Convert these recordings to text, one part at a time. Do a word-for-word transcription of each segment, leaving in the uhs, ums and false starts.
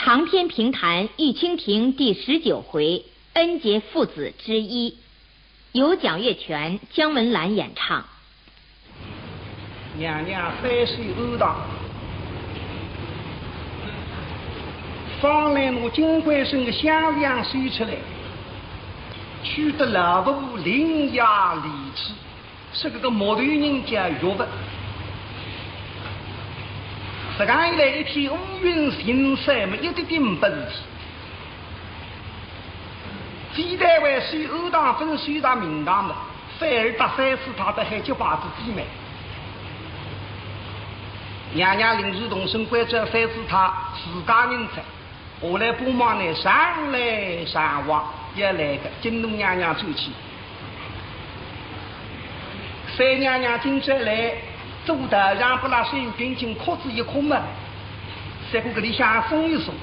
长篇评弹《玉蜻蜓》第十九回，恩结父子之一，由蒋月泉、姜文兰演唱。娘娘翻修庵堂，方才拿金龟孙个香像收出来，取得老婆婆伶牙俐齿。 说搿个木头人家学的。实梗一来，一天乌云尽散么，一点点没事体。非但为收庵堂分收上名堂么，反而搭三师太搭海结拜子姊妹。娘娘临时动身关照三师太自家人才。 我来帮忙呢，上来上往，也来个京东娘娘转去。三娘娘今朝来，做道场拨拉水平进哭仔一哭么，三个搿里向松一松，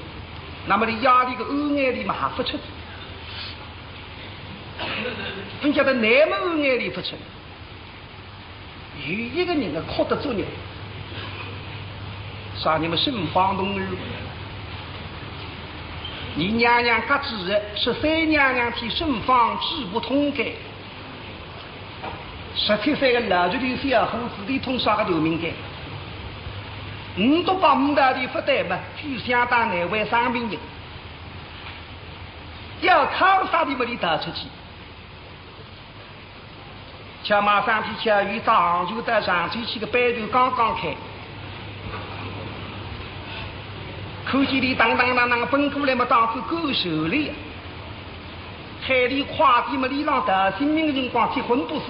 那么俚夜里个暗眼泪么还勿出，勿晓得难么暗眼泪勿出。 有一个人啊，哭得作孽，啥人么？沈芳同儿。二娘娘隔仔日，十三娘娘替沈芳治不痛个，十七岁个老实头小伙子，俚痛啥个头名个？五毒八五道里勿对么，就相当难为生病人。要靠啥地方里逃出去？ 巧么上天巧有只杭州到常州去个班船刚刚开，看见俚当当当当奔过来么，当作赶船哩。海里快点么，俚浪逃性命个辰光，结棍勿是？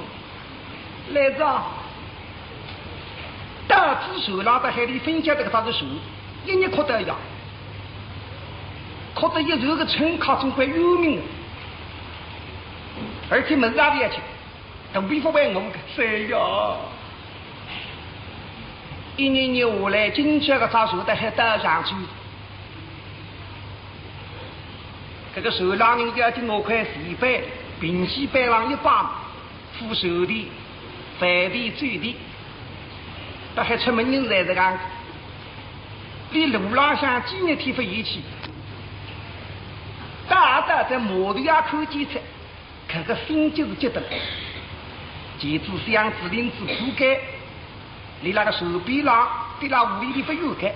来着，到仔船浪，到海里分晓得搿只是船，一日哭到夜。 哭得一船个乘客总归有名，而且么是也勿要紧，肚皮勿会饿个。是呀，一日日下来，今朝搿只船搭海到常州，搿个船浪人要紧拿块钱板，平齐板浪一摆， 付船钿、饭钿、酒钿，搭海出门人侪是讲，俚路浪向几日天勿有去，大大在码头也看见哉，搿个心急是急得来。前仔箱子拎仔铺盖，俚拉个船边浪，对拉屋里里勿远个。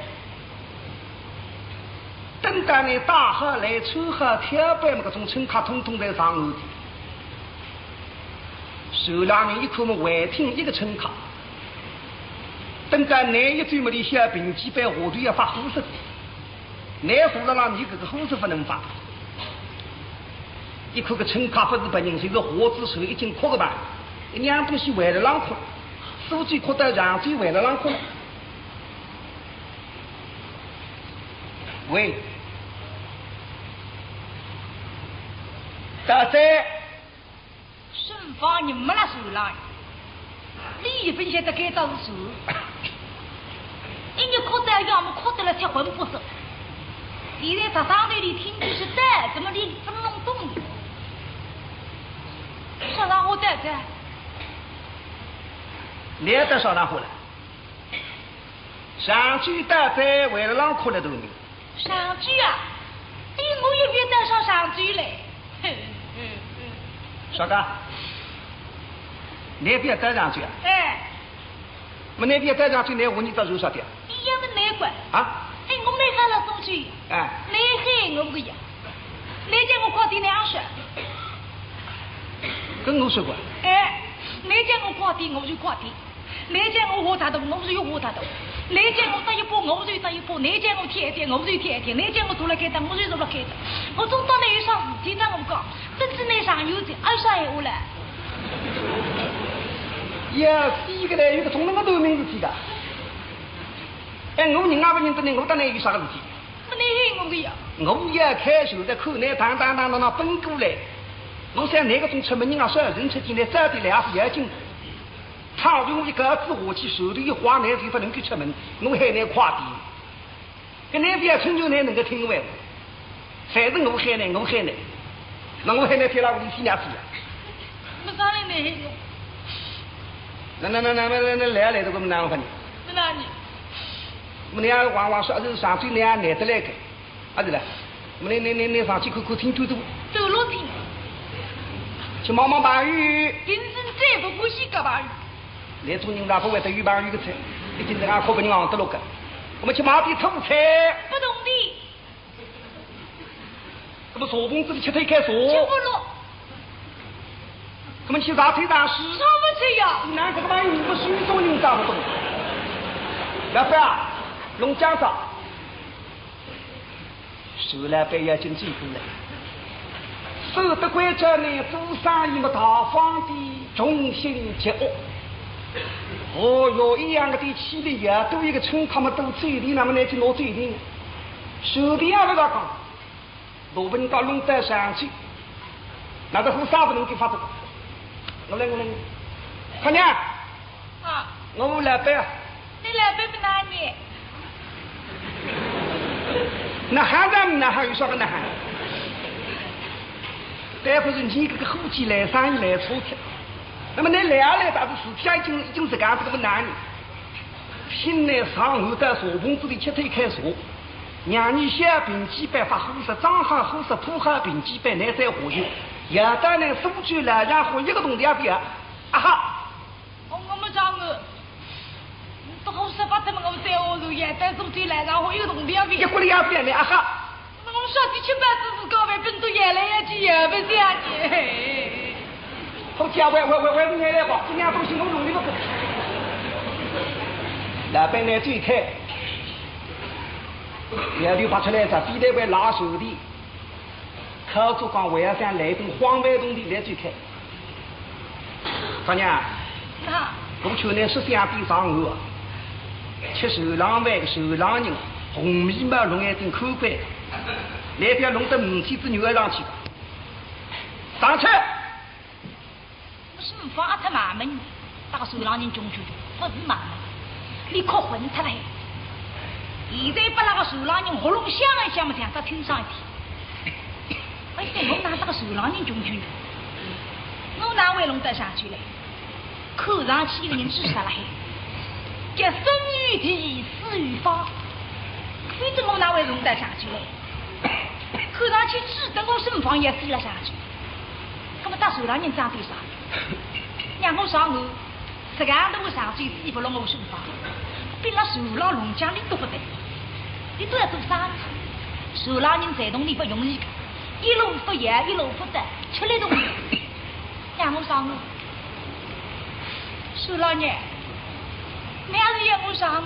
等到呢，搭好来，穿好跳板么，搿种乘客统统侪上岸的。 船浪人一看么，还挺一个乘客。等到难一转么，俚晓得平齐板下头要发火色，难火了浪，俚搿个火色勿能发。一看搿乘客勿是别人，就是划仔船已经哭个吧，一样东西还勒浪哭，苏州哭到常州还勒浪哭了。喂，大姐。 沈芳人没勒船浪，俚也勿晓得该搭是船。一日哭到夜么哭得了七荤八素，现在搭上头里听见是得，怎么俚勿弄懂呢？说上话得着。你也得说上话了。上句到这还勒浪哭了多呢。 上句啊，对我也别得上上句嘞。啥个？你别得上句啊？哎，么你别得上句，你我你早就说的。你也问难怪。啊？哎，我没看了东西。哎。你害我个呀！你叫我快点粮食。跟我说过。哎，你叫我快点，我就快点。 你叫我下大肚，我就下大肚；你叫我搭一把，我就搭一把；你叫我跳一跳，我就跳一跳；你叫我坐辣该搭，我就坐辣该搭。我总当你有啥事体搭我讲，真是你上有的，二啥闲话了。呀，死个嘞，有个从那个头名字起的。哎，我人也不认得你，我搭你有啥个事体？那你害我个呀？我也开始在看你，当当当当当奔过来。我想你个种出门人啊，算人出进来，早点来也是要紧。 倘若我一个子下去，手里一滑，你就不能够出门，我喊你快点。搿你不要请求你能够听话，反正我喊你，我喊你，那我喊你天老屋里去哪去呀？没商量你。那那那那那那来来，这个哪能办呢？不然呢？我们要往往说，是上最难难得来个。啊，是了，我们那那那那上去看看清楚的。走路听。去忙忙朋友。人生最不欢喜交朋友。来做人啦，不会得有朋友的菜，一定是俺可不能忙得落个。我们去买点土菜。不懂的。那么茶棚子里吃脱一开茶。吃不落。那么去啥菜上市？啥不吃呀？那这个朋友，你不是做人咋不懂？老板啊，弄僵子。 徐老板要紧追过来，守得规矩呢，做生意么大方的，穷凶极恶。哦哟，一样的店里呀，都一个村他们都嘴里，那么拿去拿嘴里呢？随便啊，那个讲，罗文高弄得上去，那个和尚不能给发作。我来，我来，看见？ 啊。我老板啊。你老板不拿你？那还让你那还有啥个那还？但不是你这个伙计来生意来错脱，那么你来啊来，但是事体已经已经这个样子个不拿你。现在上午到茶棚子里吃脱一开茶，让你小平几百发火色，张好火色，铺好平几百，来再下去，要到那苏州来，然后一个铜钿也不要。啊哈！ 哦，我们讲我，都好说法，怎么我在我就也在中间来，然后一个铜钿也没有。一个铜钿也没有，啊哈。那我说的七八十是高位，本都也来也去也不下去。好家伙，我我我我来吧，今天东西我弄你们不。老板来最开，也就发出来，这比那块拉手的。 靠，做讲还要想来一顿荒废东西来追开。大娘，啊。我劝你说想比上岸啊，吃寿郎饭个寿郎人，红眉毛龙眼睛口鬼，来不要弄得五千只牛儿上去。上去。 我是发他妈妈呢，那个寿郎人穷穷，不是妈妈，你可混出来。现在把那个寿郎人喉咙响一响嘛，想得清爽一点。哎呀，我拿这个寿郎人穷穷，我哪会弄得上去嘞？看上去一个人至少了嘿，叫生于地，死于方。为什么我哪会弄得上去嘞？看上去只等我身旁也死了上去。 那么大寿郎人长得啥？让我上岸，这个样子我上去死不落我身旁，比那寿郎龙江里都不得。你都要做啥呢？寿郎人才动你不容易的，一路不远，一路不得，吃力动力。让我上岸，寿郎人，你还是让我上岸。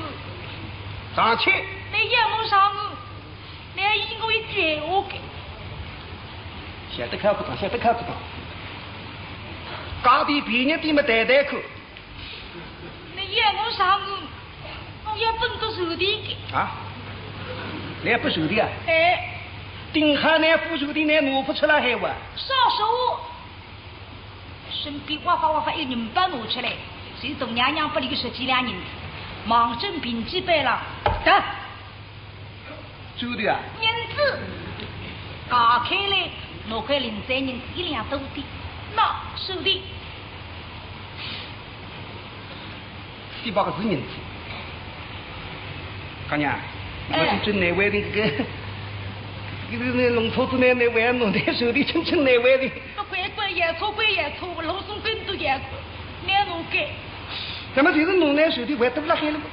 上去。你让我上岸。 那一个一句闲话个。晓得看不懂，晓得看不懂。价钿便宜点么谈谈看。那要我上岸，我要分个手钿个。啊？你要分手钿啊？哎。顶好你付手钿，你拿不出来还话。少说。 身边哇发哇发一银包拿出来，随大娘娘拨俚个十几两银子，望准平几板浪，得。周头啊？银子，打开来，拿块零碎银子一两多点，喏，收的。 几百个是银子。大娘，哎。我是真难为情，这个，这个弄错子呢，难为弄得手里真真难为情。不管管也错，管也错，弄松根都也错，难弄个。那么就是弄难受的，还多了还了嘛。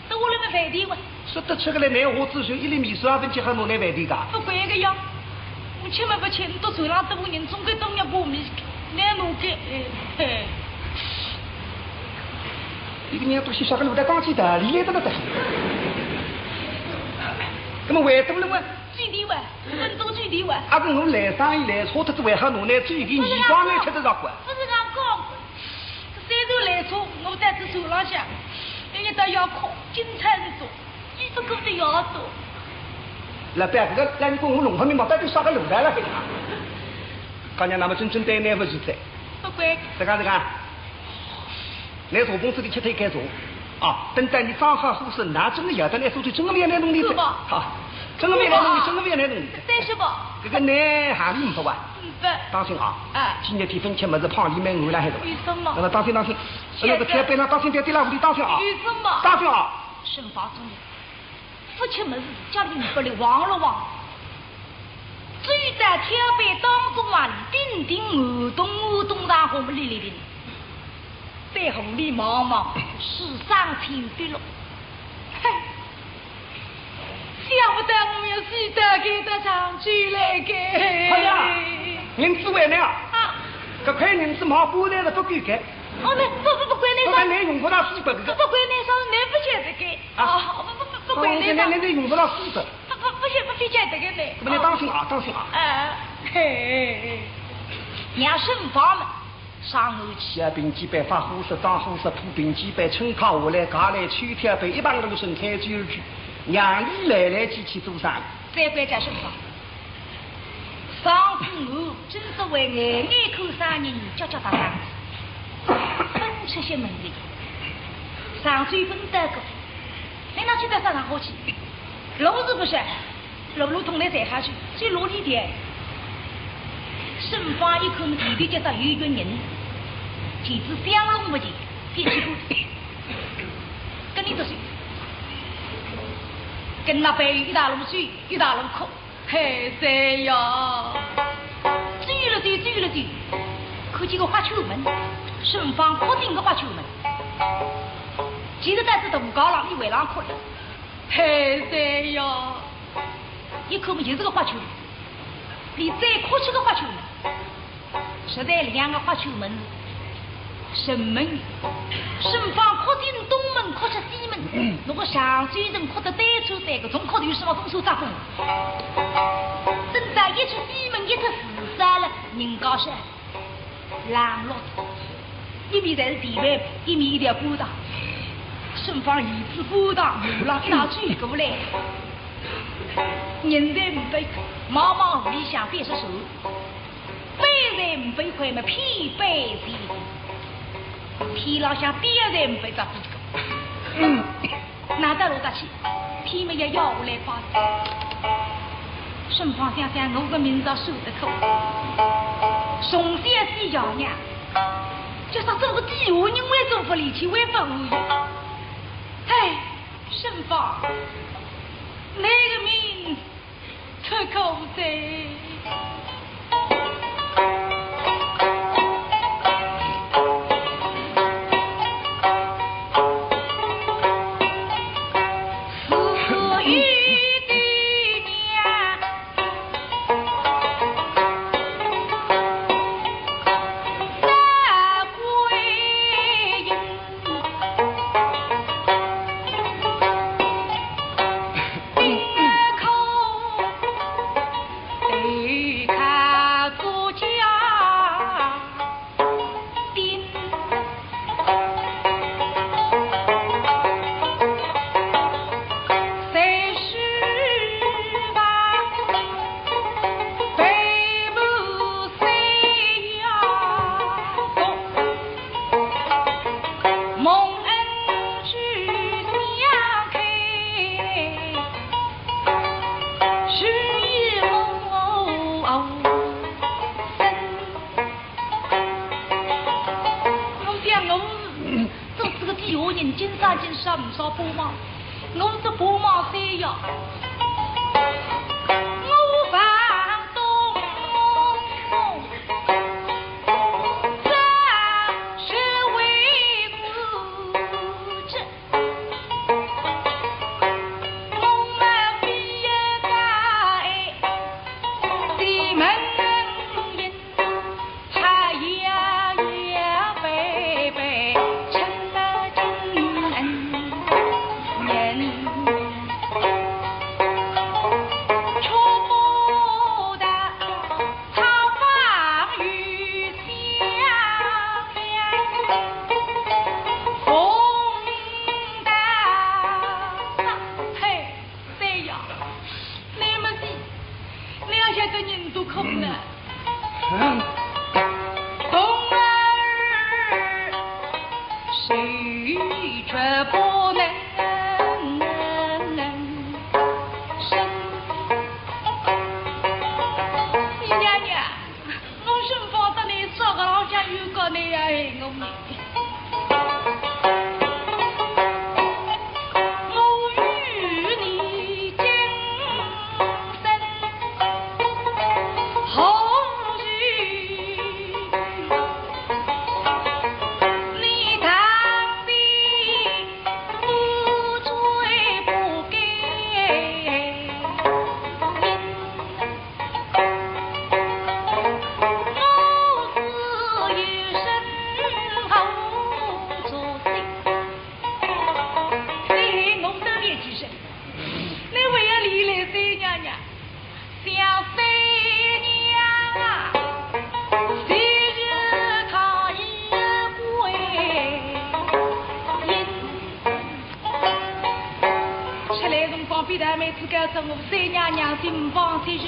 都我那么饭店哇。说得出个来，难活子就一粒米数二分钱还弄难饭店噶。不管个呀，我吃么不吃，你都手上都人，总归都要把米，难弄个，哎，嘿。 一个人都是啥个路在讲起道理来得了的。那么回头了嘛？最低哇，很多最低哇。啊，搿我来生意来错脱，为啥弄难最近一光来吃得着个？不是讲讲，这三头来错，我在这手浪向，一到要哭，经常是做，一不够的要做。老板，搿个，那你跟我弄不明白，到底啥个路来了？刚才那么真正对那不是在。不会。这个，这个。 拿茶棚子里吃脱一开茶。啊，等到你装好货色，那真的要得来苏州，真的不要来弄你的。是吧？啊，真的不要来弄你，是吧？真的不要来弄你的。但是吧，搿个呢，还是唔不啊？嗯，不。当心啊！哎。今日天分吃么子胖里面我来还是吧？有什么？那么当心当心，晓得。那个天边上当心点，跌落下去当心啊！有什么？当心啊！沈发中的，不吃么子，家里不里望了望。走到挑担当中啊，顶顶咚咚咚当轰哩哩哩，在红里茫茫，世上千百路。嘿，想不到我要死到该搭上去来个。好呀，银子还呢啊？啊。搿块银子买棺材了，勿够个。哦，那不不不，棺材上，我看你用勿到四百个。不，不，棺材上，你不晓得个。啊。哦，不不不，不，棺材上。哦，那那那用勿到四百。 不不不，勿晓得个呢。搿么你当心啊，当心啊。哎，嘿，嘿，嘿。让沈芳们上楼去。小平几板发火色，当火色，破平几板，春快下来，搿来秋天板，一帮人生产出去，让伊来来去去做生意。再关照沈芳，上次我真是为眼眼看生人，脚脚打打，奔出些门的，上水奔到过，你哪去到山上好去？ 路是不是？路路通来才下去，走路里的。沈芳一看，弟弟脚上有一个人，其实想拢勿及，别去过。跟你做事，跟那边一大路走，一大路哭，嘿，谁呀？走了走，走了走，看见个花球门，沈芳哭进个花球门，其实但是大街浪，伊为浪哭了。 嘿，对呀，一看么就是个花球门，伊再哭出个花球门，实在两个花球门，什么？沈芳哭进东门，哭出西门，那个上水人哭得对出对个，总哭头是么风手扎风。等到一出西门，一出四散了，人家是 冷落，一面侪是地板，一面一条管道。沈芳沿仔管道，路浪一道走过来。人侪勿会，茫茫里向变色手，背侪勿会看么，偏背前行。天浪向跌侪勿会着地个。 哪搭落得去？天么也要下来快哉。沈芳想想，我个命倒算得苦，从小死爷娘，叫啥做个底下人还做勿离去，还勿安逸。哎，沈芳，你个命出苦哉。我想我是做仔个底下人，今朝今朝勿少帮忙，我是帮忙谁呀？我房东，这是为我这 嘿，对呀，你们是，你要晓得人都空了。嗯。童儿谁却不能生。娘娘， 我沈芳搭你说个，好像有个你要害我呢。我与你今生告诉我三娘娘心放心，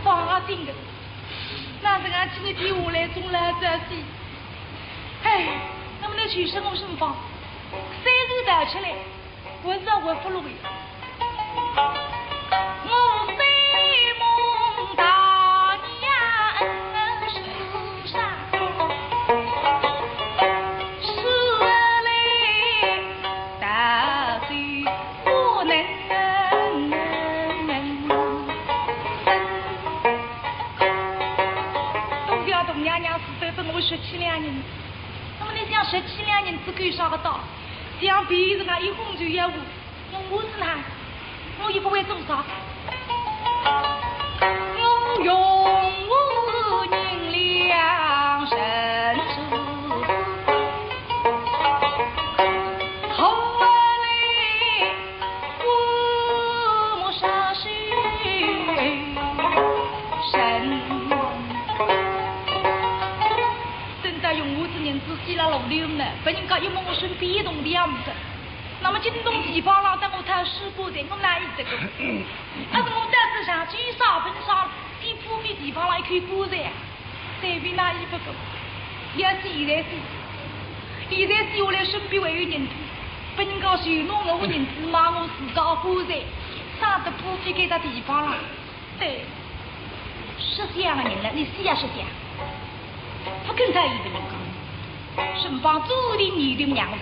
放心的。那这样今天我来中了这些，哎，那么那许生我身放，三日带起来，我是要回不落的。我非梦大娘是啥？是嘞。 大水不能。东家大娘娘是得分我十七两银子，那么你想十七两银子够啥个到？这样别人啊一哄就要我，我我是哪？我也不会做啥。我用我银两人手。 等到用我这银子死了老六呢，别人家一问我身边一动的样子，那么京东地方上等我讨水果的，我哪有这个？要是我到这上去啥分上，地铺比地方上一口锅子呀。 随便哪一不够，要是现在是，现在是我来身边还有银子，别人家是拿我银子买我自家果子，省得不必给他地方了。对，识相的人了，你死也识相，不跟他一个人讲，身旁注定你的娘子，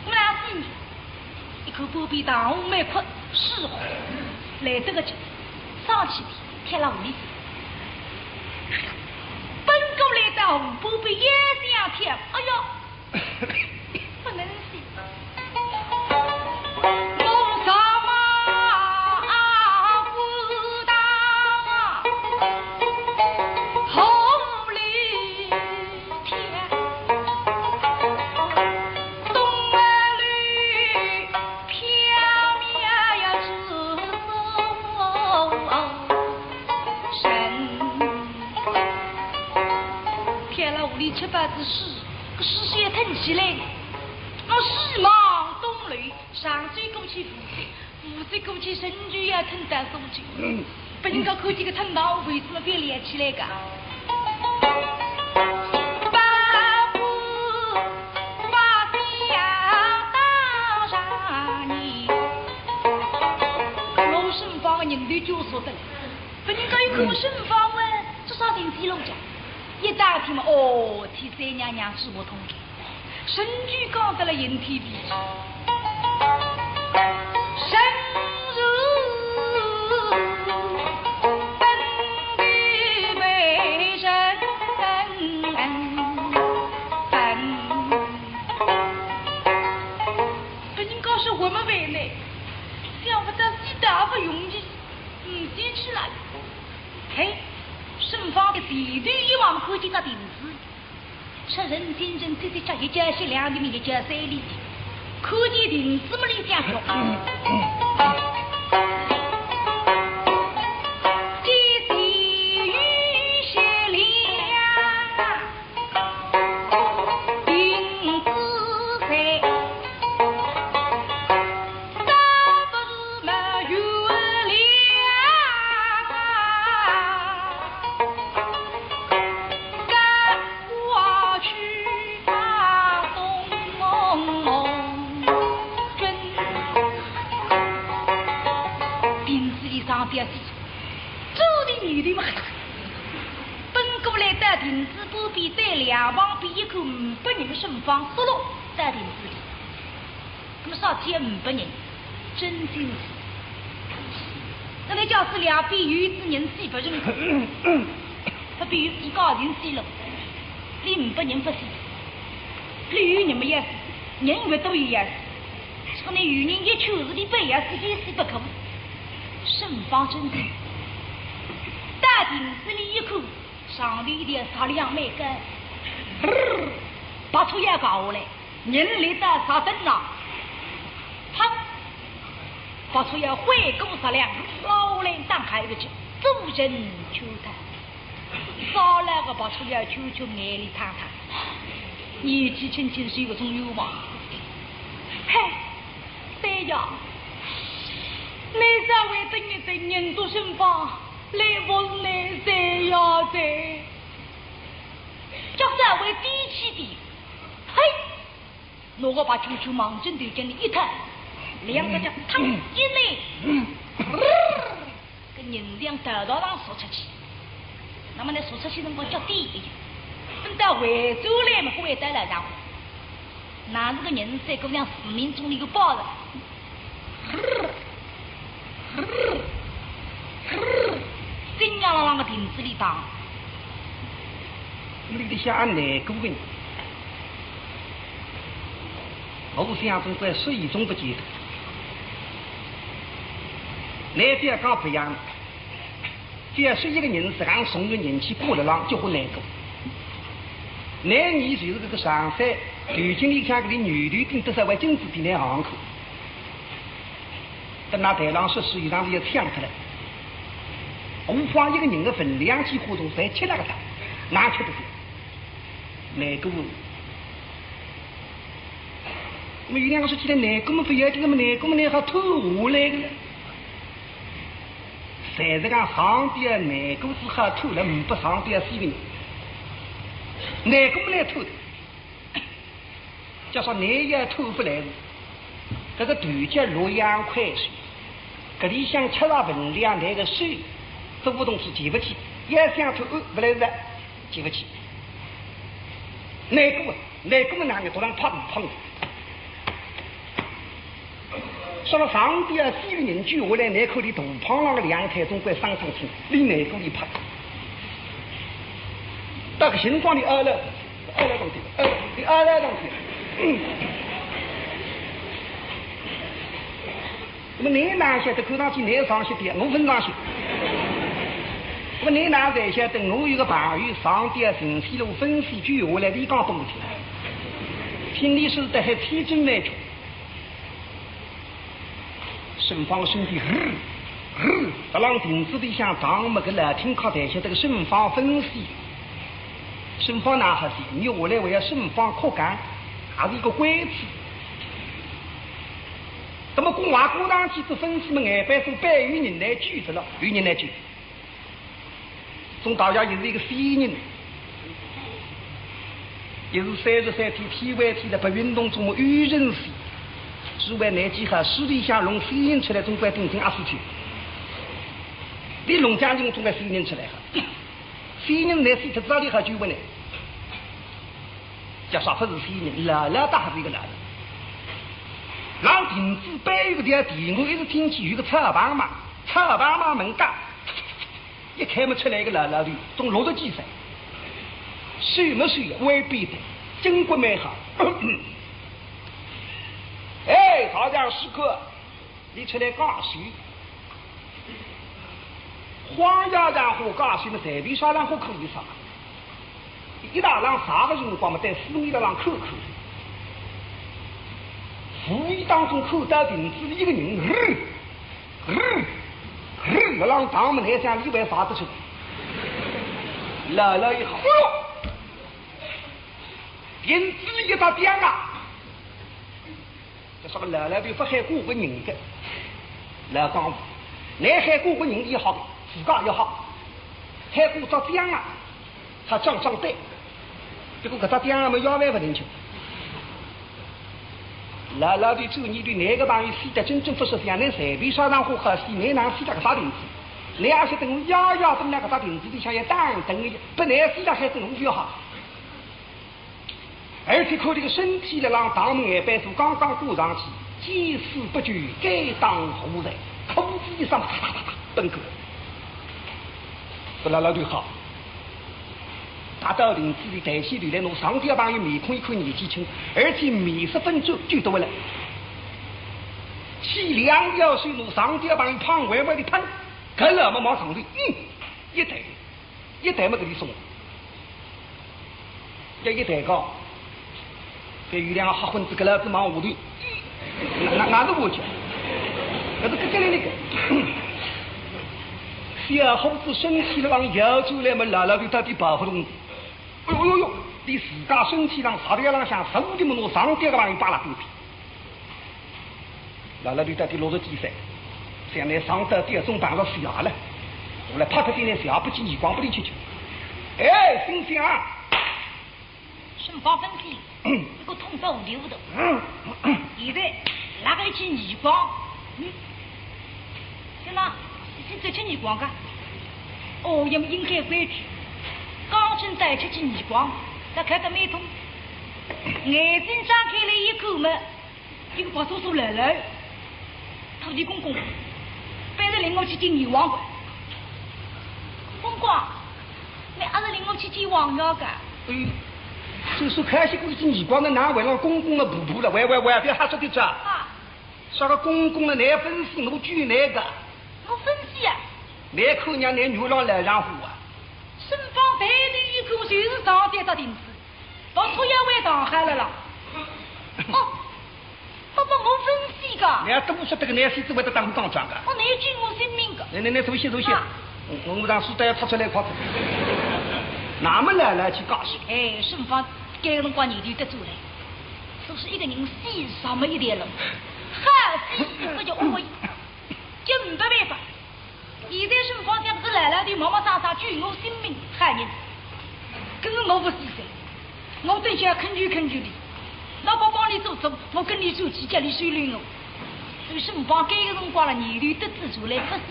我哪是你？ 一口半边糖红梅困，是来得个急，上去的，贴了屋里去。奔过来到红半边也想贴，哎哟，不能行。我上嘛啊，不当啊，红里 天，东啊绿，飘渺呀紫风神。天了，屋里七八子水，个水先腾起来，我水往东流，上水过去湖水。 我这过去身体也挺担松紧，被人家看见个称道，为什么别连起来个？我身旁的人都就说的，被人家一看我身旁哎，这啥人体弄的？一打听嘛，哦，替三娘娘是不通的。 神句讲得了引天地，神如本地为人本。别人家是我们为内，想不到是大不容易，嗯，进去了。嘿，身旁的前头一望看见个亭子， 出人精神，这这叫一叫是两里面一叫三里，看见亭子么里讲说，这地狱是两亭子在。 倒不如没有了，赶快去把东君。亭子里上吊死，走的女的嘛，奔过来到亭子旁边，对两旁边一看，五百人身旁，速落到亭子里。 那么啥体五百人，真心是。那么假使两边有一个人死不认可，他比如一家人死了，你五百人不死，你有人么也死，人越多也死。说你有人一圈子里边也死，也死不可。身旁真的，到亭子里一看，上头一条石梁蛮高，拔出要搞下来。 人立到石凳上，啪，拔出要换过石梁，老来打开一个去，做人求他，烧了个拔出要求求眼里看看，年纪轻轻是有个种愿望。嘿，对呀，你这位等一等，人都身方，来问你谁呀谁？叫这位低气的，嘿！拿个把舅舅望准头跟你一探，两个脚踏一内，搿人像道道上缩出去。那么呢，缩出去辰光脚低一点，等到回转来嘛，不会带来然后。 哪是个人三个像市民中的一个包子，新娘郎郎个亭子里当。屋里向难过个人，我想总归是一种不见得。难点讲不一样。 只要是一个人是俺送个人去过了浪，就会难过。难你就是搿个上山，头颈里向搿个牛头顶得稍微金子点来行口。等那台上说书一场也抢出来，何况一个人的分量几化重，侪吃那个大，哪吃得消？难过。那么有两个说起来难过么不要紧，那么难过么难好吐下来的了。 侪是讲上吊难过只好吐了，呒不上吊死个人。难过么来吐的，叫啥难也吐不来是。搿个头脚洛阳快手，搿里向吃了分量，那个手，做勿动是提勿起，也想吐，呃，勿来事，提勿起。难过啊，难过么哪能，头浪拍大碰。 说了上吊死个人救下来，难看里大胖浪个两腿总归生生青，里难过里拍。到个辰光里哀了，哀了上去，哀了，你哀了上去。嗯。那么你哪晓得看上去你伤心的，我勿伤心。那么你哪才晓得我有个朋友上吊寻死路，分析救下来，你讲懂不听？心里说得还千真万确。 沈芳身体呼呼，辣浪亭子里向荡么个老听客台下这个沈芳分析。沈芳哪哈是，你下来还要沈芳哭干，还是一个关子。那么讲话讲上去，这分析么，眼白是板有人来救的了，有人来救。 总大爷也是一个仙人，也是三十三天天外天的白云洞中么有人仙，是为难几下，书里向弄仙人出来，总归顶顶阿是去。你弄将军总归仙人出来哈，仙人来死脱，哪里好救不呢？叫啥不是仙人，老老大还是一个老老。让亭子背后的地，我一直听见有个草房嘛，草房嘛门嘎。 一开门出来一个老老头，总六十几岁，瘦么瘦呀，歪扁的，筋骨蛮好。哎，大家试看，你出来讲书，荒野上好讲书么，随便啥场好可以上。一大浪啥个辰光么，在四面的浪看看。无意当中看到亭子里一个人，嗯，嗯，辣浪荡么，难想里还啥得出来。老老一看，哎哟，亭子里一只僵啊！这说个老老头勿喊过个人个，老江湖，倷喊过个人也好，自家也好，喊过只僵啊！ 他装装呆。不过搿只僵么要饭勿能吃。老老头，做你对哪个朋友死得真正勿识相，倷随便啥场化好死，倷哪死得搿只亭子？倷阿晓得我夜夜蹲辣搿只亭子里向要打盹个，拨倷死得还是我就好。而且看这个身体辣浪荡么，眼白素刚刚挂上去，见死不救，该当何罪？哭仔一声，啪啪啪啪，奔过来。搿老老头好。 踏到亭子里，抬起头来，拿上吊朋友面孔一看，年纪轻，而且面色粉转，救得回来。去两条手拿上吊朋友胖歪歪的拍，搿老么往上头，嗯，一抬，一抬么搿里松，要一抬高。 搿有两个黑混子，搿老子忙下头，哪，哪，哪能下去？搿是搿个来那个。小伙子身体辣浪摇出来么，老老头到底跑勿动。哎呦呦呦，伊自家身体浪啥个样浪向，手里么拿上吊个朋友扒拉过去。老老头到底六十几岁，想来上到吊钟碰着死啊了，我来拍拍点来，想不起耳光不离去去。哎，醒醒啊！沈芳分析，这个痛到无地无头。现在哪个去耳光？嗯，现在是这去耳光个？哦，也应该回去。刚正在吃起耳光，他看得没痛。眼睛张开来一看嘛， 一个白叔叔来了，土地公公，反正领我去见阎王官。公公，你还是领我去见王爷个？哎，就是开些过去见阎王的，哪会让公公的婆婆了？喂喂喂，别瞎说的这。啊，啥个公公的，你分析我举那个？我分析啊。你看人家女郎来上火啊？沈芳抬头一看，就是上跌到顶子。 我出要回上海了啦。哦，爸爸，我分析个。你还这么说这个，你还是只会得打我当讲个。我难救我性命个。你你你坐下坐下，啊。我我让书都要出出来看看。那么来来去告诉。哎，沈芳，该个辰光年纪得出来，说是一个人死上么一点了，好死不叫我，根本没办法。 现在沈芳想是来了的，妈妈上上救我性命，害人。可是我不死噻，我等下恳求恳求你，老伯帮你做主，我跟你做起，叫你收留我。所以沈芳该个辰光了，年头得子出来不死。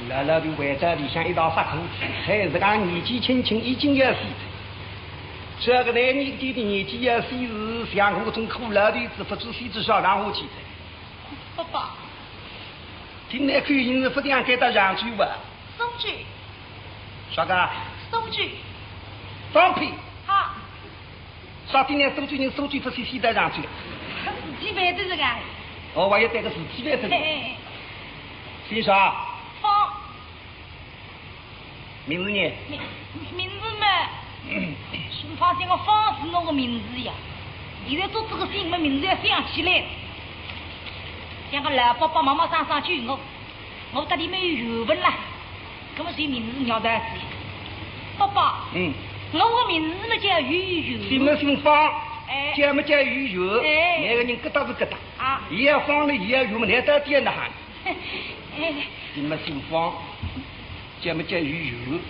老老的回到里向一道杀苦，还是讲年纪轻轻已经要死。这个男人的年纪要死是像我种苦老头子，不知死至少让我去噻。爸爸。 听那口音是不像该搭上去吧？苏州。啥个？苏州。放屁！哈。啥听那苏州人苏州不是西单上去？是西单的这个。哦，我也带个是西单的。嘿嘿嘿。姓啥？方。 名字呢？名名字嘛，是发现个方是我个名字呀。现在做这个事情嘛，名字要想起来。像个老伯伯妈妈上上救我，我搭里没有缘分啦。那么谁名字叫得起？伯伯，嗯，我个名字嘛叫圆圆。姓么姓方，哎，叫么叫圆圆，哎，那个人疙瘩是疙瘩。啊，也方了也圆嘛，那到底哪哈？哎，姓么姓方。 叫么叫圆圆，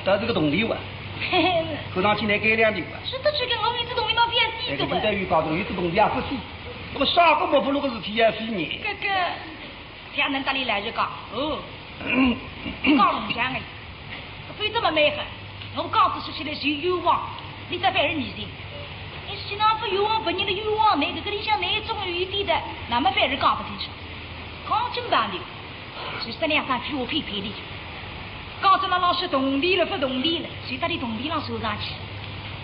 倒是个铜钿哇，看上去来该两钿哇。是的，这个我名字铜钿嘛，不要死的哇。哎，搿个有讲铜钿是铜钿也不死，那么啥个没不落个事体也死呢？哥哥，像恁搭里来就讲，哦，讲龙江哎，非这么美好。 我讲仔说起来是冤枉，你再反而迷信。你是那不冤枉，别人的冤枉，你这个里向你总有一点的，那么反而讲不清楚。讲真白的，是三两三句话骗骗你。讲真了，老师铜钿了，不铜钿了，谁搭你铜钿浪算上去？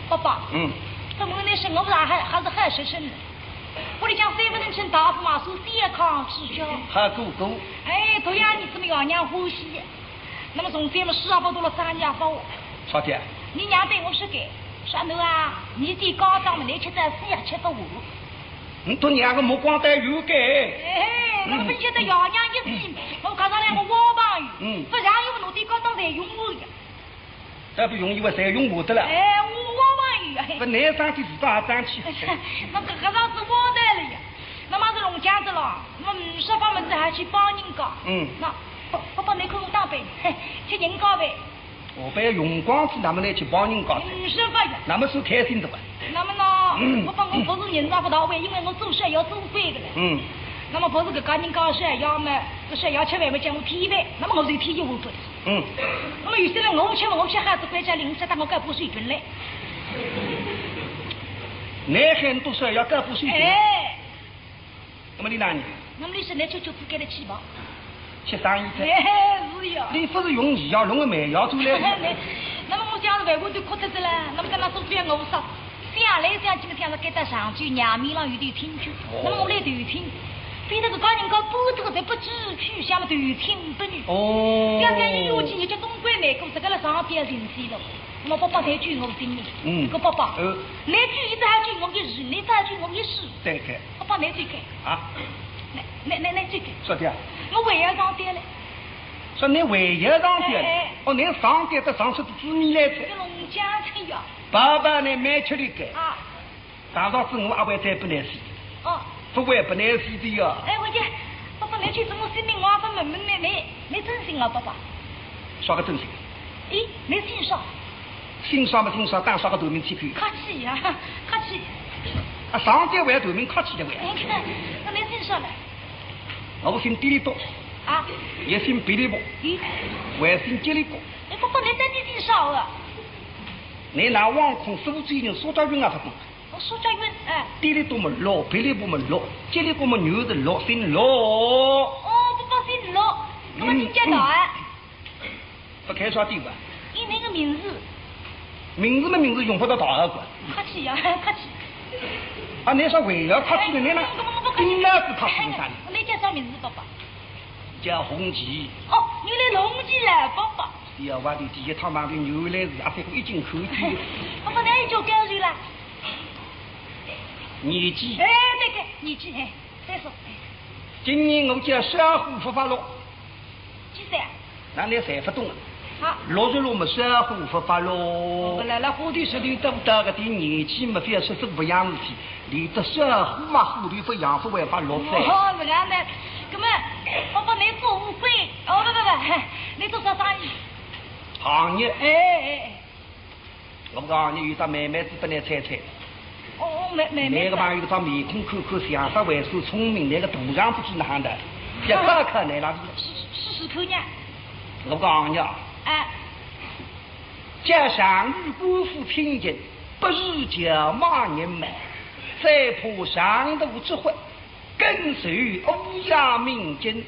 爸爸，嗯，这么那是我还还还是好学生呢。屋里向三不能称大夫嘛，说健康之家。好哥哥。哎，对呀，你这么样娘欢喜。 那么从前么书也不读了，生意也不好。啥体？你娘对我说个，说囡啊，你这家当么，你吃得死也吃不完。你读娘个目光带有个。哎，那么现在爷娘一死，我看上两个王八鱼，嗯，不然有我的家当才用我呀。再不用，以为才用我的了。哎，我王八鱼啊。不，你上去是到哪上去？那个和尚是王八了呀。 那么是弄僵的了，那么五十方么子还去帮人家。嗯。那不不不，你看我打扮，嘿，吃人家呗。我不要用光子，那么来去帮人家的。五十方呀。那么是开心的吧？那么呢，嗯，我帮我不是人家不到位，因为我做事要做对的嘞。嗯。那么不是个家人家是要么，不是要吃饭么叫我添饭，那么我就添一碗饭。嗯。那么有些人我吃嘛，我吃还是关照零食，但我该不水准嘞。你很多事要该不水准。哎。 那么你哪里？那么你现在就就不给他起吧。吃生意噻。哎，是呀。你不是用药弄个没药出来的？那么我想是外国都哭得着了，那么跟他说不要我说，想来想去嘛，想着该到上去，娘面浪有点听去，哦，那么我来头听，非得是讲人家不这个才不知去，想么头听不你。哦。想想一路去，也就东归南过，这个了上天寻死了。那么爸爸才救我性命。嗯。这个爸爸，呃，来救一只还救我一世，你再救我一世。对对。 爸爸，你这个。啊？你你你你这个。啥体啊？我还要上吊嘞。说你还要上吊嘞？哎哎。哦，你上吊得上出个滋味来噻。这个弄僵的呀。爸爸呢，蛮吃力个。啊。上上次我阿会再不耐死。哦。不会不耐死的呀。哎，我讲，爸爸，倷去什么心里话勿问问呢？倷，倷真心啊，伯伯？啥个真心？咦，倷姓啥？姓啥么姓啥，打啥个头名气去？客气呀，客气。啊，上街还要头名客气的喂。倷看，那倷姓啥呢？我姓迪里多。啊？也姓比利伯。咦？我也姓杰里伯。哎，伯伯，倷到底姓啥啊？倷拿网控苏州人苏家运啊，勿懂。 哦，苏家运，哎。迪里多么老，比利伯么老，杰里伯么女是老，姓老。哦，伯伯姓老，那么人家老啊？勿开啥地方？因为个名字。名字么名字用勿着大个。客气呀，客气。啊，倷说为了客气的，倷呢？哎，我，我，我客气。顶脑子客气个啥呢？哎，倷叫啥名字，伯伯？叫洪奇。哦，原来洪奇来，伯伯。 小娃头第一趟碰头，原来是阿三哥一进口气。我本来也就高兴了。年纪？哎，对对，年纪，哎，再说。今年我叫小虎勿发落。几岁啊？那倷侪勿懂啊。啊。六十六么小虎勿发落。我来了，花头实头都到个点年纪么，覅说是勿样事体，连只小虎嘛，虎头勿养，勿会发落噻。哦，是这样的。那么，我帮倷做五岁。哦，不不不，倷做啥生意？ 行业？哎哎哎。我讲行业有只妹妹子拨倷猜猜。哦，妹妹妹子。倷个朋友只面孔看看像煞还算聪明，倷个肚肠勿知哪哼的，要考考倷了。试试试试看呀。我讲行业啊。哎。叫常遇官府千金，不如叫卖人们，最怕上头之祸。 跟随乌鸦命金。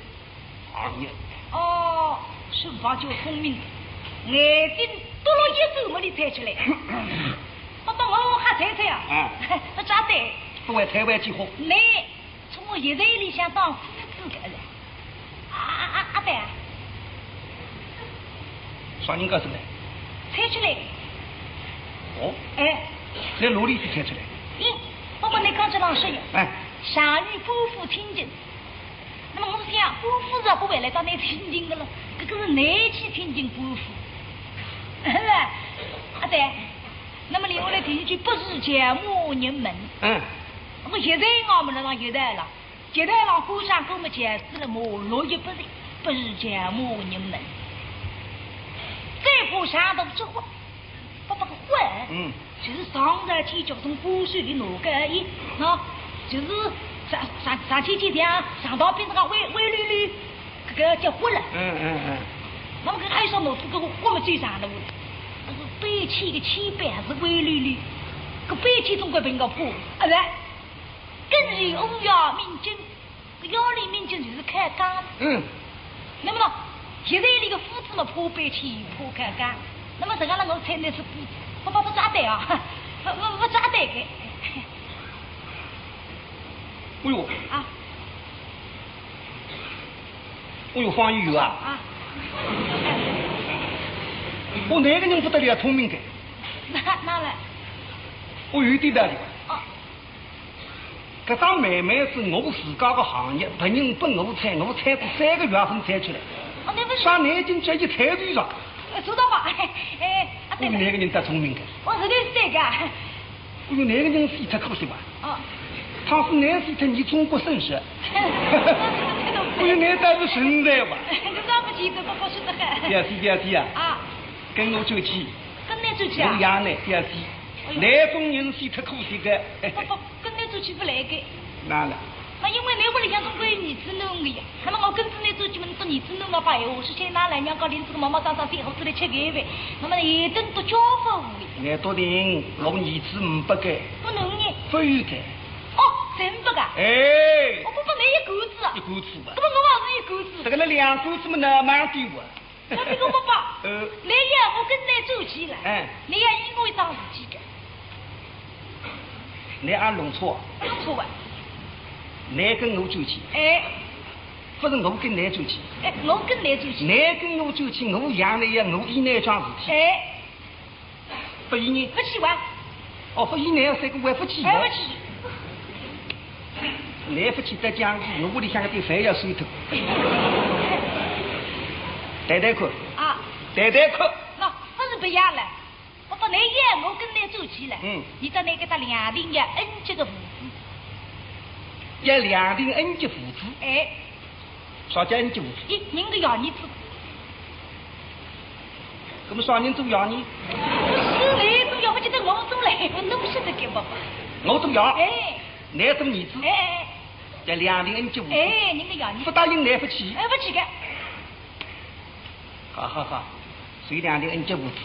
行业。哦，身旁就聪明，眼睛多了一手么你猜出来。不过我还猜猜啊。啊。不咋对。不会猜完几化。倷从我现在里向当夫子的了。啊啊啊，对啊。啥人告诉倷？猜出来的。哦。哎。倷哪里去猜出来？咦，不过倷刚才浪说呀。哎。 常遇官府千金。那么我想，官府是不会来搭倷千金的了，搿个是倷去千金官府。阿对，那么另外来第一句，不如叫骂人们。嗯。那么现在我们来讲现在了，现在让官场跟我们讲起来，骂落也不是，不如叫骂人们。再不上头之后， 不不个混，嗯。就是上头去叫从官水里拿个一，喏，就是上上上去去讲，上到变成个灰灰溜溜，搿个叫混了。嗯嗯嗯。那么搿还有啥脑子搿个混么最长的，那是背弃个气派还是灰溜溜？搿背弃总归被人家破，啊不，跟随乌鸦命金。 搿妖里面就是开讲。嗯。那么呢，现在里个夫子嘛，怕背弃，怕开讲。那么这个呢，我猜那是不不不不抓对啊，不不不抓对的。哎呦。啊。哎呦，方玉啊。啊。我那个人不得了，聪明的。哪哪来？我有点道理。哦。 搿张妹妹是我自家个行业，别人拨我猜，我猜仔三个月份猜出来。哦，那不是。啥眼睛叫一猜对上。呃，知道吧？哎，啊，对了。我有哪个人得聪明个？我是对对个。我有哪个人死脱可惜吧？哦。倘使倷死脱，你中国省省。我有哪个是存在吧？你这不急，这不合适的很。表弟，表弟啊。啊。跟我转去。跟你转去啊？我养倷，表弟。哎呦。那种人死脱可惜个。不不， 跟倷转去勿来个。哪了？那因为倷屋里向总归有儿子囡个呀。那么我跟仔倷转去嘛，倷做儿子囡个白闲话，事先拿来娘家领仔个妈妈当当最好出来吃个饭，那么一顿都交付个。倷笃定，我儿子呒不个。不能呢。不有个。哦，真不个？哎。我不不倷一个子啊。一个子吧。那么我也是一个子。这个那两个子么那蛮对我。 那这个伯伯，呃。倷要我跟倷转去了，哎。倷要依我一桩事体个。倷阿弄错。弄错啊。倷跟我转去。哎。不是我跟倷转去。哎，我跟倷转去。倷跟我转去，我养倷呀，我依倷桩事体。哎。不依呢？不去哇。哦，不依倷要三个还不去哦。哎，不去。 倷勿去得讲，我屋里向个点饭要收脱。谈谈看。啊。谈谈看。那不是不要了，我本来要我跟倷转去了。嗯。倷到倷搿搭两锭要恩吉个父子。要两锭恩吉父子？哎。啥叫恩结父子？咦，人个爷儿子。搿么啥人做爷呢？是唻，做爷，勿晓得我做唻，我哪勿晓得个，爸爸。我做爷？哎。倷做儿子？哎，哎，哎。叫两定恩结父子。哎，人个爷儿子。勿答应倷勿去？哎，勿去个。好好好，算两定恩结父子。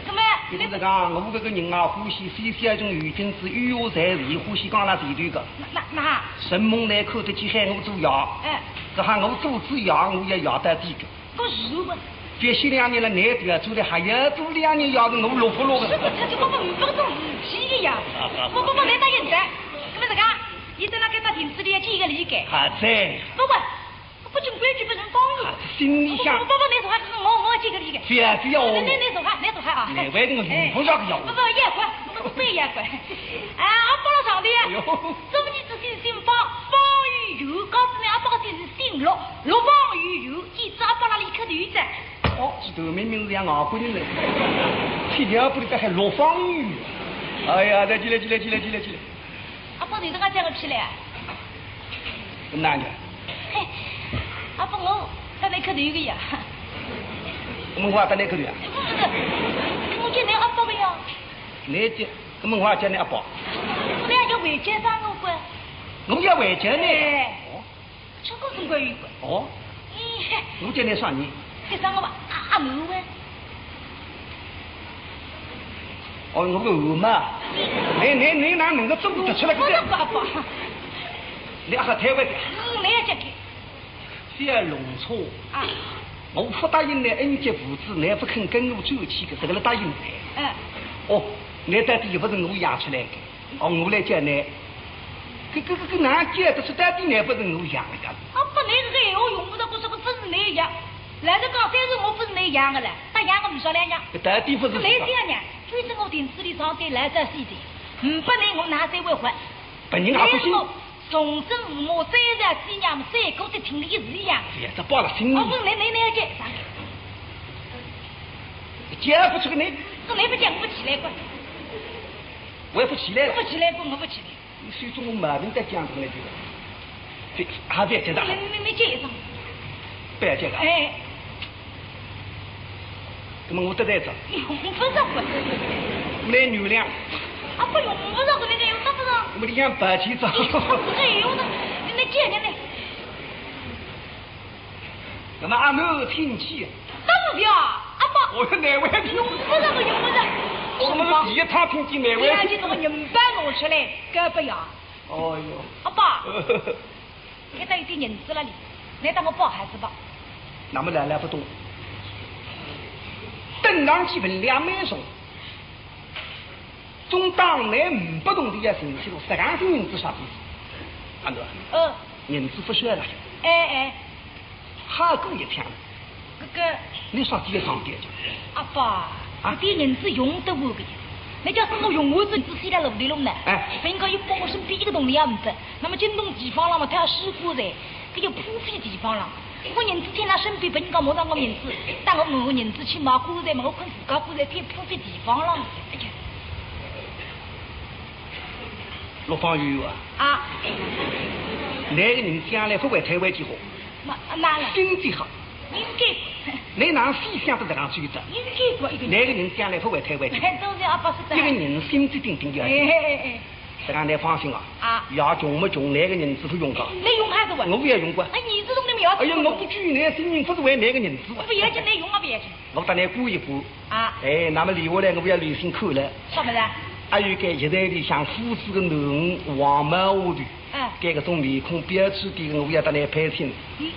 搿么，也就是讲，我搿个人啊，欢喜先小众有君子，有我才是欢喜讲了前头个。那，那，那。承蒙倷看得起喊我做爷。哎。搿下我做仔爷，我也爷到底个。 搿是个。别歇两日了，倷调转来还要做两日爷，是我落勿落个？是个，他就搿么没搿种事体个呀。我，我，我没答应噻。搿么搿个，伊在那个大亭子里要见一个礼个。好哉。不过，不准规矩，不能放任。啊，心里想。我，我，我，倷坐下，我，我见个礼个。覅，覅哦。倷，倷，倷坐下，倷坐下啊。难为我用不着个呀。哎，不，不，也怪，我，我也怪。啊，阿宝上的呀。哎呦。做儿子姓，姓方，方于有，告诉倷，阿宝个姓是姓陆，陆方于有。 记住阿宝那里磕头子。哦，记得明明是像外国人呢，去了不得还陆方于。哎呀，来，起来，起来，起来，起来，起来。阿宝，你这个叫我起来啊？哪能？嘿，阿宝，我搭倷磕头个呀。我们话搭倷磕头啊？不是，我叫倷阿宝个呀。倷叫，我们话叫倷阿宝。我要叫回家上我个。我要回家呢？哎。哦。 这个很怪异个。哦？咦，我叫倷啥呢？叫啥个吧？阿，阿母喂。哦，我个阿妈。倷，倷，倷哪能个做得出来个？我的爸爸。倷还太会讲。嗯，倷也讲个。小弄错。啊。我勿答应倷恩结父子，倷勿肯跟我转去个，这个倷答应倷。嗯。哦，倷到底又勿是我养出来个。 哦，我来叫倷，搿，搿，搿，搿哪叫得出到底倷勿是我养个？阿宝，倷搿个闲话用勿着，搿是勿是倷养？老实讲，虽然我勿是倷养个了，但养个勿少两样。搿到底勿是。倷想想，反正我亭子里上对老早死的，呒拨倷我哪再会活？别人也勿信。倷我重生父母，再造子嗣，三个侪听倷一字一样。哎呀，这报了信。哦，勿是，倷，倷，倷要叫啥？叫勿出个倷。搿倷勿叫，我勿起来个。 我也勿起来了。我勿起来个，我勿起来。你手中我毛病再讲出来就，这还别接着。你，你，你接一张。不要接着。哎。那么我得罪着。用勿着个。我来原谅。啊，不用勿着个，那个用得勿着。我们两百几张。你看不是用的，你，你接，你，你。 那么阿母请起。当然呀，阿宝。哦，难为情。用勿着个，用勿着。我们是第一趟听见难为情。你要去拿个银包拿出来，搿不要。哦哟。阿宝，搿搭有点银子了哩，倷搭我报还是报？那么老老勿懂，等上去分量蛮重。 总当倷呒拨铜钿也寻勿出路，实梗性银子啥意思？阿囡啊，嗯。银子勿少了。哎，哎。还过一天了。搿个。倷啥体也上吊去。阿宝，啊？搿点银子用得完个呀。倷假使我用完仔银子，死辣路头浪呢？哎。勿应该又拨我身边一个铜钿也呒拨，那么京东地方浪嘛，它要收过噻，搿就破费地方了。 我银子在倷身边，拨人家摸着我银子，当我问我银子去买棺材嘛，我看自家棺材在破费地方了。哎呀。陆方圆啊。啊。倷个人将来勿会推扳几化。那，那了。心地好。应该。倷哪能思想得搿样周到？应该过一个。倷个人将来勿会推扳几化。哎，都是阿宝说的。一个人心地顶顶要紧。哎，哎，哎，哎。 实梗倷放心啊。啊。爷穷么穷，倷个银子勿用个。倷用还是我？我也用过。哎，儿子从来没有。哎呀，我不拘倷性命，勿是为倷个银子啊。不要紧，倷用啊，不要紧。我搭倷估一估。啊。哎，那么留下来我要留心看了。啥物事啊？还有个现在里向夫子个囡儿王茂华头，哎。搿个种面孔标致点个，我要搭倷配亲。嗯。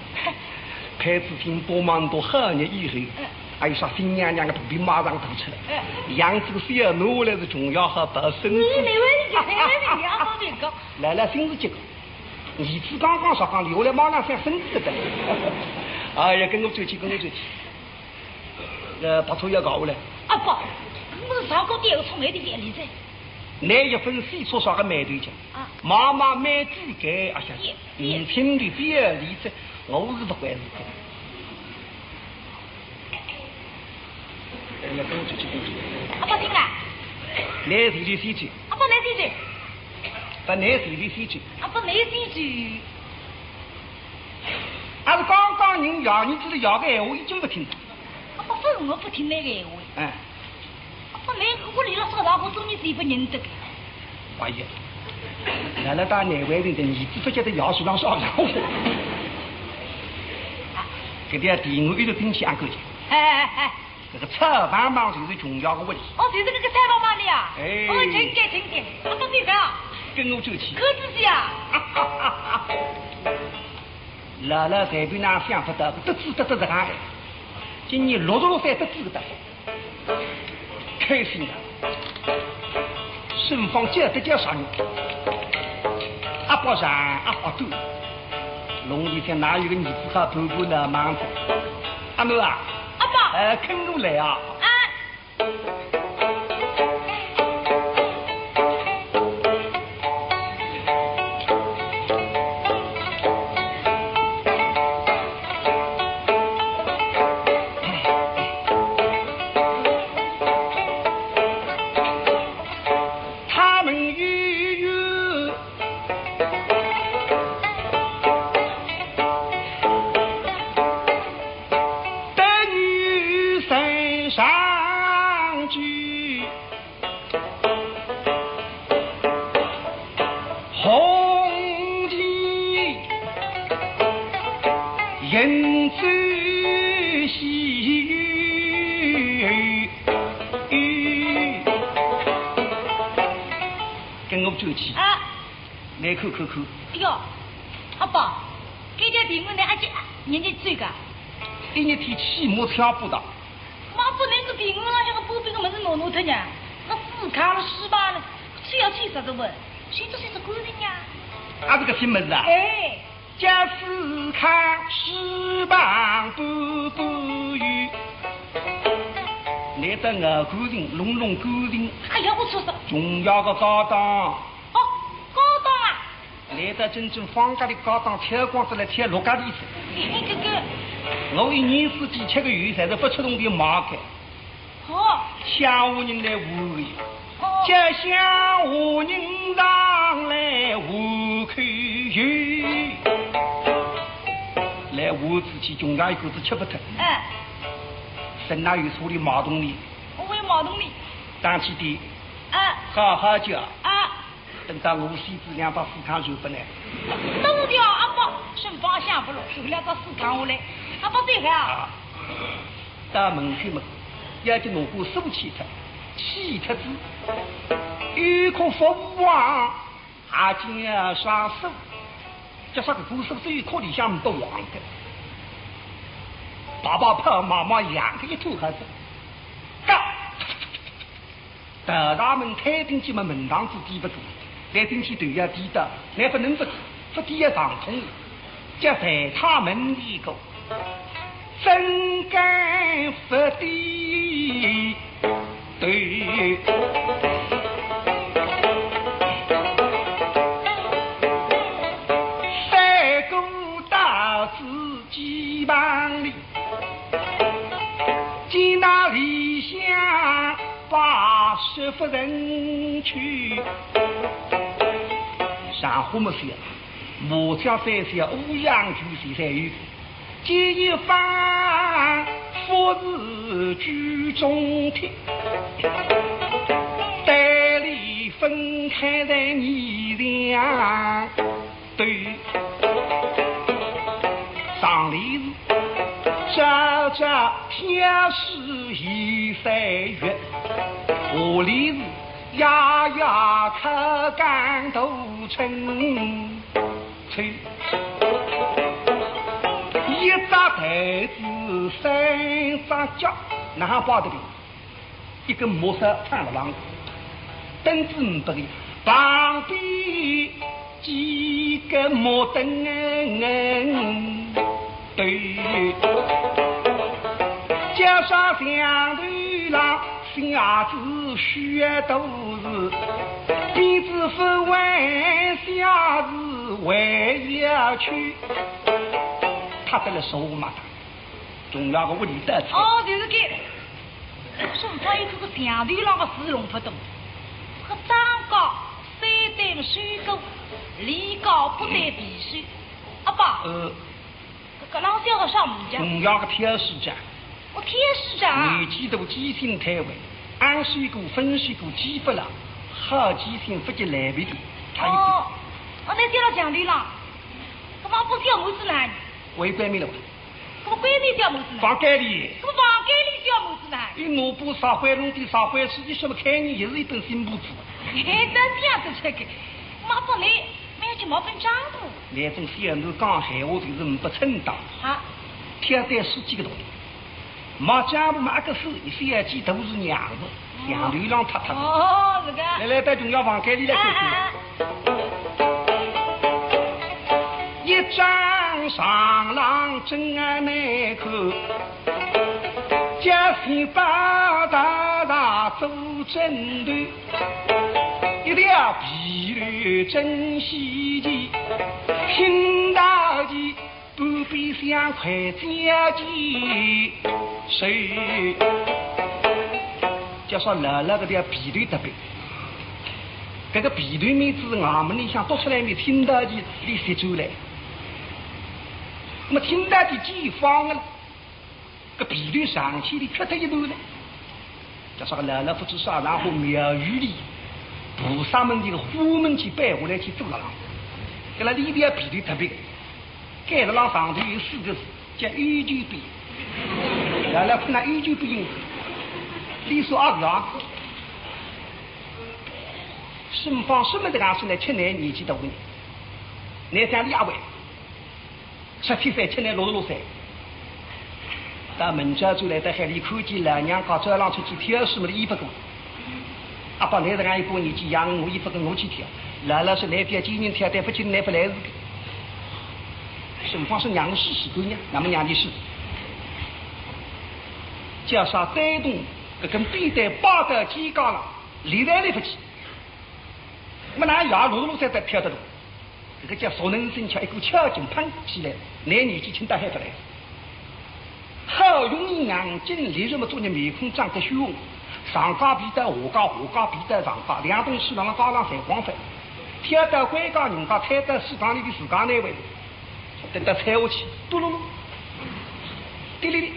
配仔亲多忙多好日以后，嗯。还有啥新娘娘个肚皮马上大出来，嗯。养仔个小囡下来是穷也好抱孙子。你没问题，没问题，阿宝别讲。老老心是急个，儿子刚刚说讲留下来马上想孙子的。哎呀，跟我转去，跟我转去。呃，白车要搞下来。阿宝，我是上过电视充满的眼泪噻。倷一分钱出啥个霉头讲？啊。妈妈没资格，哎呀，也，也。 年轻的别离这，我是勿管事体。哎，来，跟我出去，跟我出去。阿宝听啊。倷随便先去。阿宝倷先去。勿，倷随便先去。阿宝倷先去。阿是刚刚爷，倷知道爷个闲话，伊真勿听。啊，勿是我勿听倷个闲话。哎。啊，倷屋里了啥场化，做倷是勿认得个。哎呀，辣辣大难为情个，儿子勿晓得爷手浪啥场化。搿点地我一直听起阿哥讲。哎哎哎哎。搿个草房房就是穷爷个屋里。哦，就是搿个草房房里啊？哎。哦，真个真个，啊，勿对个。跟我转去。可仔细啊。辣辣随便哪想勿到，得知得得实梗。今年六十六岁得知个，开心啊！顺风叫得叫啥人？阿宝长，阿宝短，笼里向哪有个儿子好盘盘闹忙哉？阿囡啊，阿爸。哎，跟我来啊！啊。 他们一月 得女身上去，红巾银绢细雨。跟我转去。啊。倷看看看。哎哟，阿爸，搿条地我拿阿姐，人家追个。一日天起码抢勿到。 妈不能个地，我浪向个布边个物事挪挪脱呢，我死糠了死粑了，吃要吃啥子么？谁都谁是官人呀。啊，搿个新物事啊？哎。叫死糠死粑布布有，倷得我官人，弄弄官人。哎呀，我说说。穷爷个家当。哦，家当啊。 倷倒真正方家里家当挑光仔来挑陆家里去。嘿嘿，哥哥。我一年四季吃个油，侪是勿出铜钿买个。哦。乡下人来换个油，哦。叫乡下人上来换口油。来换仔去，穷爷一口子吃勿脱。哎。剩哪有数里买铜钿？我有买铜钿。当起点。哎。好好叫。啊。 等到我死仔，两把死糠传拨倷。对个啊，阿爸，顺风想勿落，传两把死糠下来，阿爸对个啊。啊，到门口么，要紧拿把锁去脱，去脱仔，有壳勿忘，还叫啥锁？叫啥个把锁只有壳里向勿忘个。爸爸跑妈妈养个一头好子，嘎！ 到大门推进去么，门堂子抵勿住，来进去头要低到，来勿能勿低，勿低要上痛，叫在他门里个，怎敢勿低头？三个大字肩膀里， 见那里向八十夫人去。上火么是呀，麻将三小，五羊九谁在有？见一方服侍居中帖，对立分开在你两 对，上联是朝朝相思夜三月，下联是夜夜靠江头春秋。一只台子三只脚，哪哼摆得平？ 一根木梢撑辣浪，凳子呒拨个，旁边几个木凳头，加上墙头浪写仔许多字，边仔勿会写字还要去，他得了手麻烦。 穷爷个屋里得去。哦，就是搿。说勿好有搿个墙头浪个字弄勿懂。搿张家三代么收过，李家八代必收。阿爸，呃。搿搿浪向个啥物事？同样个挑书匠。我挑书匠啊？年纪大记性太坏，俺说过分析过记勿牢，好记性勿及来别的。他一哦，哦，那叫了讲理了。搿么不叫么子呢？我也怪你了吧？搿么怪你叫么子呢？房间里。搿么房间里叫么子呢？你拿把啥会弄的啥会书，你什么看你也是一本新簿子。嘿，真这样子这个，妈不来，没有去毛本账的。那种小囡讲闲话就是不称道。啊。天天说几个道理。没讲不没个事，你非要记都是娘子，像流浪太太。哦，是个。来来，到重要房间里来看看。哎，哎，哎。一张床浪真难看，叫新八大大做枕头，一条被头真稀奇，新大奇。 半边像块假鸡手。就说老老搿条被头特别，搿个被头面子衙门里向多出来面听到的，伊吸出来。那么听到的几方啊，搿被头上去的缺脱一段呢。 叫啥个老老不知啥，然后庙宇里菩萨们的个花门去摆下来去做了啦。搿拉里边皮头特别，盖了浪上头有四个字，叫有求必应。老老看到有求必应，你说啊是啊？顺方什么这个是来吃奶年纪大个人，来讲李阿伟。 十七岁，吃奶六十六岁。到明朝转来到海里，看见老娘家早浪出去挑书么，伊勿过。阿爸，倷实梗一把年纪养我，伊勿跟我去挑。老老说，倷覅见人挑，对勿起，倷勿来事个。顺方说，让我试试看呀，那么让伊试。叫啥带动搿根扁担摆到肩胛浪，立来立勿起。那么哪样六十六岁才挑得动？ 搿个叫熟能生巧，一股巧劲，砰起来，拿年纪轻得还勿来。好容易硬劲立直么，做人面孔涨得血红，上家皮到下家，下家皮到上家，两桶水辣辣街浪侪光翻。挑到官家人家，推到水塘里个自家难为，等到踩下去，嘟噜噜，滴哩哩，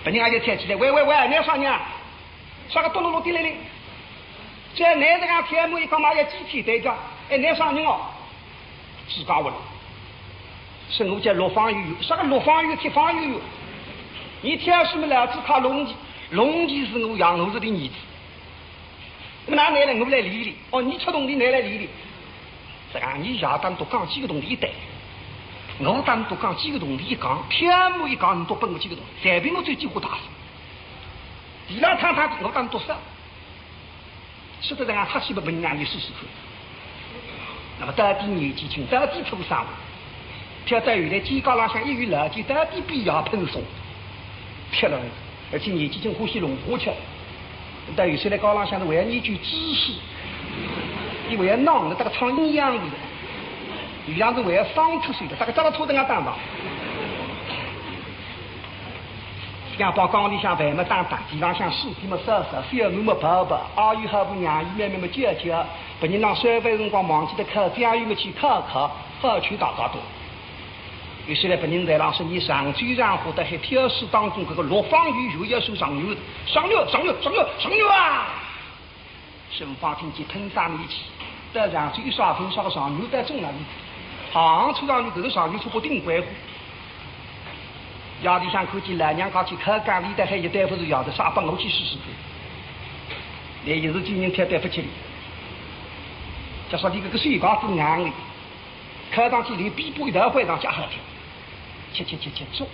别人也就踩起来，喂喂喂，倷啥人啊？啥个嘟噜噜滴哩哩？ 这倷实梗挑么一讲嘛要几天对个，哎，倷啥人哦？自家问。说我叫陆方圆，啥个陆方圆、铁方圆？倷挑书么老子靠龙旗，龙旗是我养儿子的儿子。那么哪能来？我来理理。哦，倷出铜钿，倷来理理。实梗，倷爷当多讲几个铜钿一担，我当多讲几个铜钿一讲，挑么一讲，倷多拨我几个铜钿，随便我最几化大事。地浪趟趟我当多少。 说得让俺出去拨别人家里试试看。那么到底年纪轻，到底出啥？挑到后来肩胛浪向一有老茧，到底比爷笨送。挑了，而且年纪轻欢喜弄花吃。到后首来街浪向是为了研究知识，伊为了弄得搭个苍蝇一样的，有样子为了伤出水的，大家抓了拖等俺打打。 像包缸里向饭么打打，地浪向水地么扫扫，小囡么抱抱，阿姨好婆娘姨妹妹么叫叫，别人浪烧饭辰光忘记得烤酱油么去烤烤，好吃大家多。有些来别人在浪说，倷上酒上火的，还挑书当中搿个陆方圆又要说上牛，上牛，上牛，上牛，上牛啊！ 顺方听见喷啥力气，到上去一刷，喷刷个上牛到中浪里，行出上牛，搿个上牛出个顶怪火。夜里向看见老娘家去开缸里，但还一对勿是要得，啥帮我去试试看。那也是今天天对勿起哩。就说你搿个水缸子硬哩， 看上去连边布一道换上去也好听。切切切切做，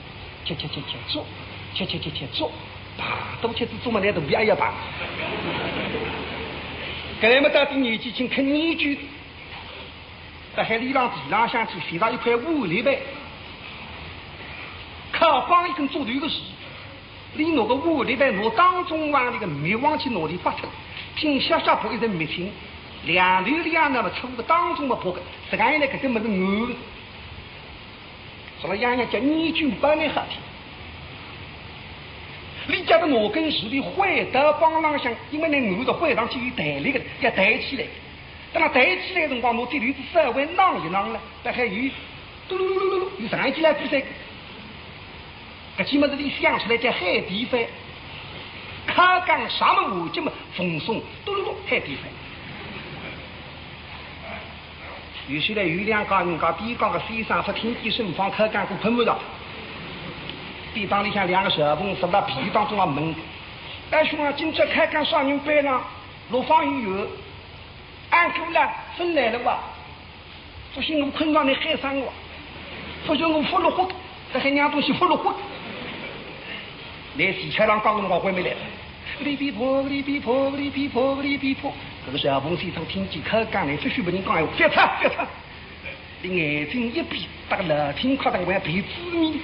切切切切做，切切切切做，啪，都切子做么来都别也罢。搿来么到底年纪轻肯研究，辣海里浪地浪向去寻着一块碗立板，靠放一根竹头个树。 伊拿个碗立板拿当中往里个密网去拿里拔脱，拼下下把一层密青，两头两那么粗个当中么薄个，实梗一来搿个物事硬个。说了样样叫泥金板的好听。伊叫个拿根树皮换到帮浪向，因为那硬是换上去有弹力个，要弹起来。等到弹起来的辰光，拿这头子稍微浪一浪呢，大概有嘟噜噜噜噜噜，有上一起来比赛。搿记么是俚想出来叫海底捞。开讲啥么话，搿么奉送，嘟噜噜，海底捞。有些来有两家人家，第一家个先生勿听见沈芳开讲过困勿着，便当里向两个小朋友坐辣皮当中啊问：“哎，兄啊，今朝开讲啥人背呢？罗芳有有，俺过来，分来了哇。” 勿信我困着倷喊声我，勿信我勿落火，搿还让东西勿落火。来，戏台浪讲个辰光还没来。哩哩婆，哩哩婆，哩哩婆，哩哩婆。搿个小凤先生听见开讲来，必须拨人讲闲话，覅吵，覅吵。俚眼睛一闭，搭个老听客堂外陪仔面，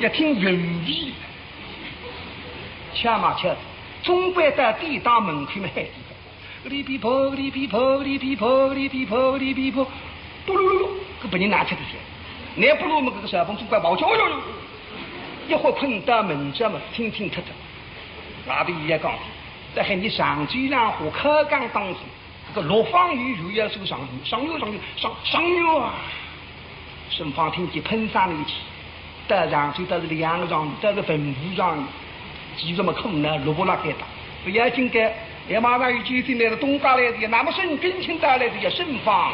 要听云飞。巧嘛巧，总归到典当门口么喊俚。 哩哩婆，哩哩婆，哩哩婆，哩哩婆，哩哩婆，嘟噜噜噜，搿拨人哪吃得消？倷勿落么，搿个小凤总归跑出，哎呦呦，一会困到门角么，清清脱脱。外头也讲，在海里上句浪花开讲当中，搿个罗芳有有要说上游，上游，上游，上，上游啊！ 沈芳听见喷上了一气，到上去，到是两个上，到是文武上，其实么困难落勿落该搭。勿要紧个，也马上有救兵来了，东家来的，那么沈君清带来的也沈芳。